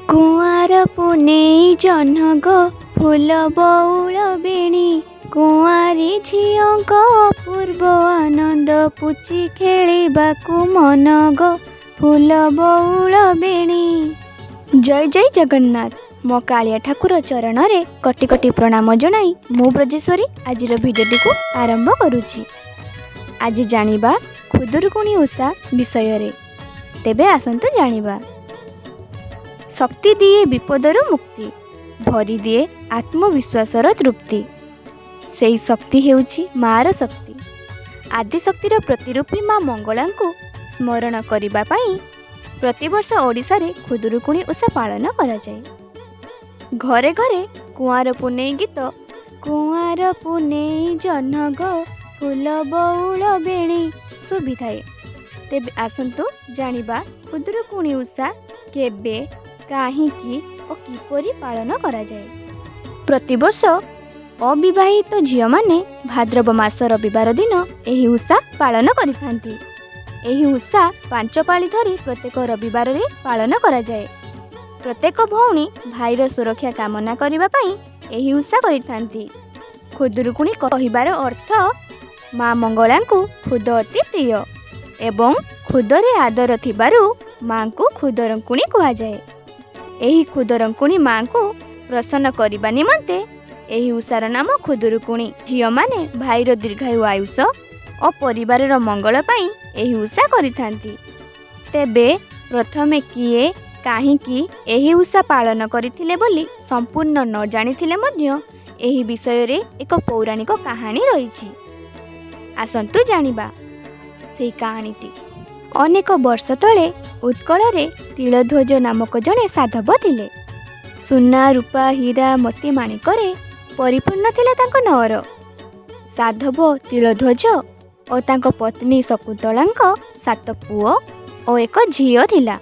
କୁଆଁର ପୁନେଇ ଜହ୍ନ ଗୋ ଫୁଲ ବଉଳ ବେଣୀ, କୁଆଁରୀ ଝିଅଙ୍କ ଅପୂର୍ବ ଆନନ୍ଦ, ପୁଚି ଖେଳିବାକୁ ମନ ଗୋ ଫୁଲ ବଉଳ ବେଣୀ। ଜୟ ଜୟ ଜଗନ୍ନାଥ। ମୋ କାଳିଆ ଠାକୁର ଚରଣରେ କୋଟି କୋଟି ପ୍ରଣାମ ଜଣାଇ ମୁଁ ବ୍ରଜେଶ୍ୱରୀ ଆଜିର ଭିଡ଼ିଓଟିକୁ ଆରମ୍ଭ କରୁଛି। ଆଜି ଜାଣିବା ଖୁଦୁରୁକୁଣୀ ଓଷା ବିଷୟରେ। ତେବେ ଆସନ୍ତୁ ଜାଣିବା। ଶକ୍ତି ଦିଏ ବିପଦରୁ ମୁକ୍ତି, ଭରିଦିଏ ଆତ୍ମବିଶ୍ୱାସର ତୃପ୍ତି। ସେଇ ଶକ୍ତି ହେଉଛି ମାଆର ଶକ୍ତି। ଆଦିଶକ୍ତିର ପ୍ରତିରୂପୀ ମା ମଙ୍ଗଳାଙ୍କୁ ସ୍ମରଣ କରିବା ପାଇଁ ପ୍ରତିବର୍ଷ ଓଡ଼ିଶାରେ ଖୁଦୁରୁକୁଣୀ ଓଷା ପାଳନ କରାଯାଏ। ଘରେ ଘରେ କୁଆଁର ପୁନେଇ ଗୀତ, କୁଆଁର ପୁନେଇ ଜହ୍ନ ଗୋ ଫୁଲ ବଉଳ ବେଣୀ ଶୁଭିଥାଏ। ତେବେ ଆସନ୍ତୁ ଜାଣିବା ଖୁଦୁରୁକୁଣୀ ଓଷା କେବେ, କାହିଁକି ଓ କିପରି ପାଳନ କରାଯାଏ। ପ୍ରତିବର୍ଷ ଅବିବାହିତ ଝିଅମାନେ ଭାଦ୍ରବ ମାସ ରବିବାର ଦିନ ଏହି ଓଷା ପାଳନ କରିଥାନ୍ତି। ଏହି ଓଷା 5 ପାଳି ଧରି ପ୍ରତ୍ୟେକ ରବିବାରରେ ପାଳନ କରାଯାଏ। ପ୍ରତ୍ୟେକ ଭଉଣୀ ଭାଇର ସୁରକ୍ଷା କାମନା କରିବା ପାଇଁ ଏହି ଓଷା କରିଥାନ୍ତି। ଖୁଦୁରୁକୁଣୀ କହିବାର ଅର୍ଥ ମା ମଙ୍ଗଳାଙ୍କୁ ଖୁଦ ଅତି ପ୍ରିୟ ଏବଂ ଖୁଦରେ ଆଦର ଥିବାରୁ ମାଙ୍କୁ ଖୁଦରଙ୍କୁଣୀ କୁହାଯାଏ। ଏହି ଖୁଦରଙ୍କୁଣୀ ମାଙ୍କୁ ପ୍ରସନ୍ନ କରିବା ନିମନ୍ତେ ଏହି ଓଷାର ନାମ ଖୁଦୁରୁକୁଣୀ। ଝିଅମାନେ ଭାଇର ଦୀର୍ଘାୟୁ ଆୟୁଷ ଓ ପରିବାରର ମଙ୍ଗଳ ପାଇଁ ଏହି ଓଷା କରିଥାନ୍ତି। ତେବେ ପ୍ରଥମେ କିଏ, କାହିଁକି ଏହି ଓଷା ପାଳନ କରିଥିଲେ ବୋଲି ସମ୍ପୂର୍ଣ୍ଣ ନ ଜାଣିଥିଲେ ମଧ୍ୟ ଏହି ବିଷୟରେ ଏକ ପୌରାଣିକ କାହାଣୀ ରହିଛି। ଆସନ୍ତୁ ଜାଣିବା ସେହି କାହାଣୀଟି। ଅନେକ ବର୍ଷ ତଳେ ଉତ୍କଳରେ ତିଳଧ୍ୱଜ ନାମକ ଜଣେ ସାଧବ ଥିଲେ। ସୁନା, ରୂପା, ହୀରା, ମୋତି, ମାଣିକରେ ପରିପୂର୍ଣ୍ଣ ଥିଲା ତାଙ୍କ ନଅର। ସାଧବ ତିଳଧ୍ୱଜ ଓ ତାଙ୍କ ପତ୍ନୀ ଶକୁନ୍ତଳାଙ୍କ 7 ପୁଅ ଓ ଏକ ଝିଅ ଥିଲା।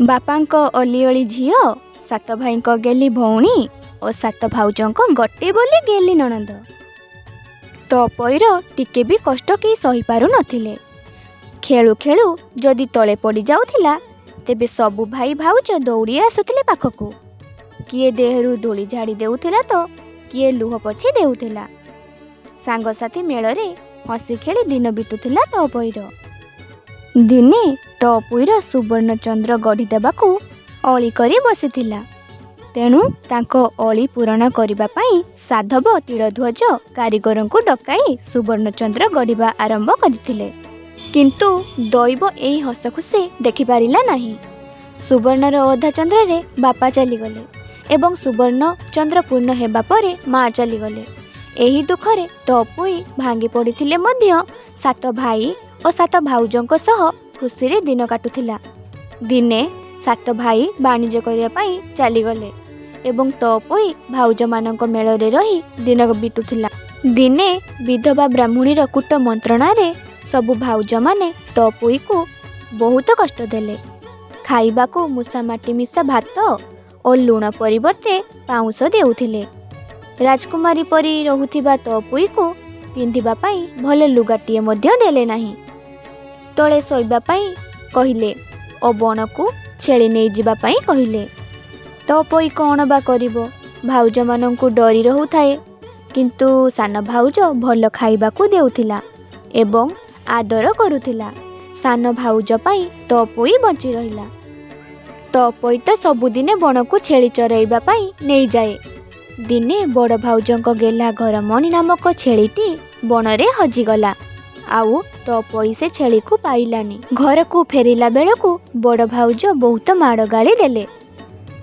ବାପାଙ୍କ ଅଲିଅଳି ଝିଅ, 7 ଭାଇଙ୍କ ଗେଲି ଭଉଣୀ ଓ 7 ଭାଉଜଙ୍କ ଗୋଟେ ବୋଲି ଗେଲି ନଣନ୍ଦ। ତପୋଇର ଟିକେ ବି କଷ୍ଟ କେହି ସହିପାରୁନଥିଲେ। ଖେଳୁ ଖେଳୁ ଯଦି ତଳେ ପଡ଼ିଯାଉଥିଲା, ତେବେ ସବୁ ଭାଇ ଭାଉଜ ଦୌଡ଼ି ଆସୁଥିଲେ ପାଖକୁ। କିଏ ଦେହରୁ ଧୂଳି ଝାଡ଼ି ଦେଉଥିଲା ତ କିଏ ଲୁହ ପୋଛି ଦେଉଥିଲା। ସାଙ୍ଗସାଥି ମେଳରେ ହସି ଖେଳି ଦିନ ବିତୁଥିଲା ତପୋଇର। ଦିନେ ତପୋଇର ସୁବର୍ଣ୍ଣ ଚନ୍ଦ୍ର ଗଢ଼ି ଦେବାକୁ ଅଳି କରି ବସିଥିଲା। ତେଣୁ ତାଙ୍କ ଅଳି ପୂରଣ କରିବା ପାଇଁ ସାଧବ ତିଳଧ୍ୱଜ କାରିଗରଙ୍କୁ ଡକାଇ ସୁବର୍ଣ୍ଣଚନ୍ଦ୍ର ଗଢ଼ିବା ଆରମ୍ଭ କରିଥିଲେ। କିନ୍ତୁ ଦୈବ ଏହି ହସଖୁସି ଦେଖିପାରିଲା ନାହିଁ। ସୁବର୍ଣ୍ଣର ଅଧା ଚନ୍ଦ୍ରରେ ବାପା ଚାଲିଗଲେ ଏବଂ ସୁବର୍ଣ୍ଣ ଚନ୍ଦ୍ର ପୂର୍ଣ୍ଣ ହେବା ପରେ ମା ଚାଲିଗଲେ। ଏହି ଦୁଃଖରେ ତପୋଇ ଭାଙ୍ଗି ପଡ଼ିଥିଲେ ମଧ୍ୟ 7 ଭାଇ ଓ 7 ଭାଉଜଙ୍କ ସହ ଖୁସିରେ ଦିନ କାଟୁଥିଲା। ଦିନେ 7 ଭାଇ ବାଣିଜ୍ୟ କରିବା ପାଇଁ ଚାଲିଗଲେ ଏବଂ ତପୋଇ ଭାଉଜମାନଙ୍କ ମେଳରେ ରହି ଦିନ ବିତୁଥିଲା। ଦିନେ ବିଧବା ବ୍ରାହ୍ମଣୀର କୂଟ ମନ୍ତ୍ରଣାରେ ସବୁ ଭାଉଜମାନେ ତପୋଇକୁ ବହୁତ କଷ୍ଟ ଦେଲେ। ଖାଇବାକୁ ମୂଷା ମାଟି ମିଶା ଭାତ ଓ ଲୁଣ ପରିବର୍ତ୍ତେ ପାଉଁଶ ଦେଉଥିଲେ। ରାଜକୁମାରୀ ପରି ରହୁଥିବା ତପୋଇକୁ ପିନ୍ଧିବା ପାଇଁ ଭଲ ଲୁଗାଟିଏ ମଧ୍ୟ ଦେଲେ ନାହିଁ। ତଳେ ଶୋଇବା ପାଇଁ କହିଲେ ଓ ବଣକୁ ଛେଳି ନେଇଯିବା ପାଇଁ କହିଲେ। ତପୋଇ କ'ଣ ବା କରିବ, ଭାଉଜମାନଙ୍କୁ ଡରି ରହୁଥାଏ। କିନ୍ତୁ ସାନ ଭାଉଜ ଭଲ ଖାଇବାକୁ ଦେଉଥିଲା ଏବଂ ଆଦର କରୁଥିଲା। ସାନ ଭାଉଜ ପାଇଁ ତପୋଇ ବଞ୍ଚି ରହିଲା। ତପୋଇ ତ ସବୁଦିନେ ବଣକୁ ଛେଳି ଚରାଇବା ପାଇଁ ନେଇଯାଏ। ଦିନେ ବଡ଼ ଭାଉଜଙ୍କ ଗେହ୍ଲା ଘରମଣି ନାମକ ଛେଳିଟି ବଣରେ ହଜିଗଲା। ଆଉ ତପୋଇ ସେ ଛେଳିକୁ ପାଇଲାନି। ଘରକୁ ଫେରିଲା ବେଳକୁ ବଡ଼ ଭାଉଜ ବହୁତ ମାଡ଼ ଗାଳି ଦେଲେ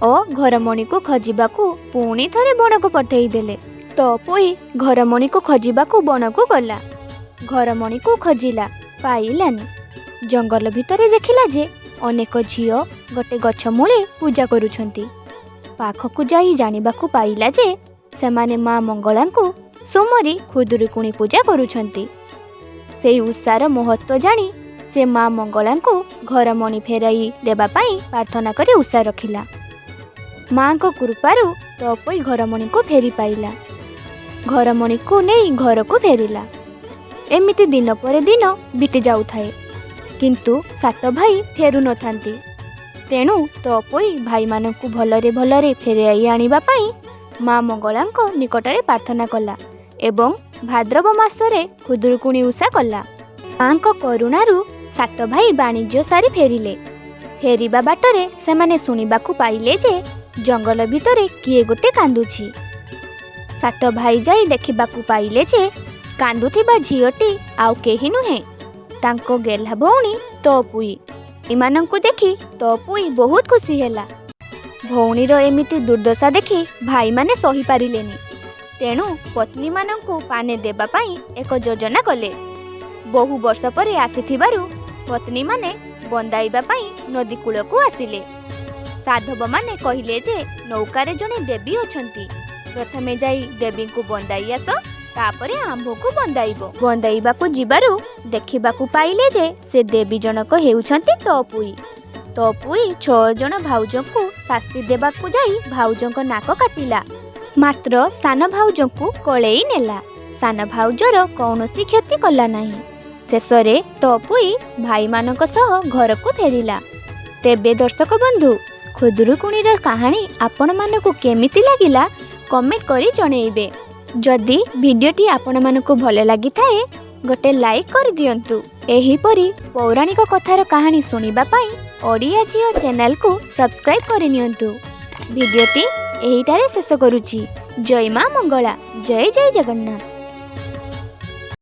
ଓ ଘରମଣିକୁ ଖୋଜିବାକୁ ପୁଣି ଥରେ ବଣକୁ ପଠେଇଦେଲେ। ତପୋଇ ଘରମଣିକୁ ଖୋଜିବାକୁ ବଣକୁ ଗଲା। ଘରମଣିକୁ ଖୋଜିଲା, ପାଇଲାନି। ଜଙ୍ଗଲ ଭିତରେ ଦେଖିଲା ଯେ ଅନେକ ଝିଅ ଗୋଟେ ଗଛ ମୂଳେ ପୂଜା କରୁଛନ୍ତି। ପାଖକୁ ଯାଇ ଜାଣିବାକୁ ପାଇଲା ଯେ ସେମାନେ ମା ମଙ୍ଗଳାଙ୍କୁ ସୁମରି ଖୁଦୁରୁକୁଣୀ ପୂଜା କରୁଛନ୍ତି। ସେଇ ଓଷାର ମହତ୍ତ୍ୱ ଜାଣି ସେ ମା ମଙ୍ଗଳାଙ୍କୁ ଘରମଣି ଫେରାଇ ଦେବା ପାଇଁ ପ୍ରାର୍ଥନା କରି ଓଷା ରଖିଲା। ମାଙ୍କ କୃପାରୁ ତପୋଇ ଘରମଣିକୁ ଫେରି ପାଇଲା। ଘରମଣିକୁ ନେଇ ଘରକୁ ଫେରିଲା। ଏମିତି ଦିନ ପରେ ଦିନ ବିତି ଯାଉଥାଏ, କିନ୍ତୁ 7 ଭାଇ ଫେରୁନଥାନ୍ତି। ତେଣୁ ତପୋଇ ଭାଇମାନଙ୍କୁ ଭଲରେ ଭଲରେ ଫେରାଇ ଆଣିବା ପାଇଁ ମା ମଙ୍ଗଳାଙ୍କ ନିକଟରେ ପ୍ରାର୍ଥନା କଲା ଏବଂ ଭାଦ୍ରବ ମାସରେ ଖୁଦୁରୁକୁଣୀ ଓଷା କଲା। ମାଙ୍କ କରୁଣାରୁ ସାତ ଭାଇ ବାଣିଜ୍ୟ ସାରି ଫେରିଲେ। ଫେରିବା ବାଟରେ ସେମାନେ ଶୁଣିବାକୁ ପାଇଲେ ଯେ ଜଙ୍ଗଲ ଭିତରେ କିଏ ଗୋଟେ କାନ୍ଦୁଛି। ସାତ ଭାଇ ଯାଇ ଦେଖିବାକୁ ପାଇଲେ ଯେ କାନ୍ଦୁଥିବା ଝିଅଟି ଆଉ କେହି ନୁହେଁ, ତାଙ୍କ ଗେହ୍ଲା ଭଉଣୀ ତପୁଇ। ଏମାନଙ୍କୁ ଦେଖି ତପୁଇ ବହୁତ ଖୁସି ହେଲା। ଭଉଣୀର ଏମିତି ଦୁର୍ଦ୍ଦଶା ଦେଖି ଭାଇମାନେ ସହିପାରିଲେନି। ତେଣୁ ପତ୍ନୀମାନଙ୍କୁ ପାନେ ଦେବା ପାଇଁ ଏକ ଯୋଜନା କଲେ। ବହୁ ବର୍ଷ ପରେ ଆସିଥିବାରୁ ପତ୍ନୀମାନେ ବନ୍ଦାଇବା ପାଇଁ ନଦୀ କୂଳକୁ ଆସିଲେ। ସାଧବମାନେ କହିଲେ ଯେ ନୌକାରେ ଜଣେ ଦେବୀ ଅଛନ୍ତି, ପ୍ରଥମେ ଯାଇ ଦେବୀଙ୍କୁ ବନ୍ଦାଇ ଆସ, ତାପରେ ଆମ୍ଭକୁ ବନ୍ଦାଇବ। ବନ୍ଦାଇବାକୁ ଯିବାରୁ ଦେଖିବାକୁ ପାଇଲେ ଯେ ସେ ଦେବୀ ଜଣକ ହେଉଛନ୍ତି ତପୁଇ। ତପୁଇ 6 ଜଣ ଭାଉଜଙ୍କୁ ଶାସ୍ତି ଦେବାକୁ ଯାଇ ଭାଉଜଙ୍କ ନାକ କାଟିଲା, ମାତ୍ର ସାନ ଭାଉଜଙ୍କୁ କୋଳେଇ ନେଲା। ସାନ ଭାଉଜର କୌଣସି କ୍ଷତି କଲା ନାହିଁ। ଶେଷରେ ତପୁଇ ଭାଇମାନଙ୍କ ସହ ଘରକୁ ଫେରିଲା। ତେବେ ଦର୍ଶକ ବନ୍ଧୁ, ଖୁଦୁରୁକୁଣୀର କାହାଣୀ ଆପଣମାନଙ୍କୁ କେମିତି ଲାଗିଲା କମେଣ୍ଟ କରି ଜଣେଇବେ। ଯଦି ଭିଡ଼ିଓଟି ଆପଣମାନଙ୍କୁ ଭଲ ଲାଗିଥାଏ, ଗୋଟେ ଲାଇକ୍ କରିଦିଅନ୍ତୁ। ଏହିପରି ପୌରାଣିକ କଥାର କାହାଣୀ ଶୁଣିବା ପାଇଁ ଓଡ଼ିଆ ଝିଅ ଚ୍ୟାନେଲକୁ ସବସ୍କ୍ରାଇବ୍ କରିନିଅନ୍ତୁ। ଭିଡ଼ିଓଟି ଏହିଠାରେ ଶେଷ କରୁଛି। ଜୟ ମା ମଙ୍ଗଳା, ଜୟ ଜୟ ଜଗନ୍ନାଥ।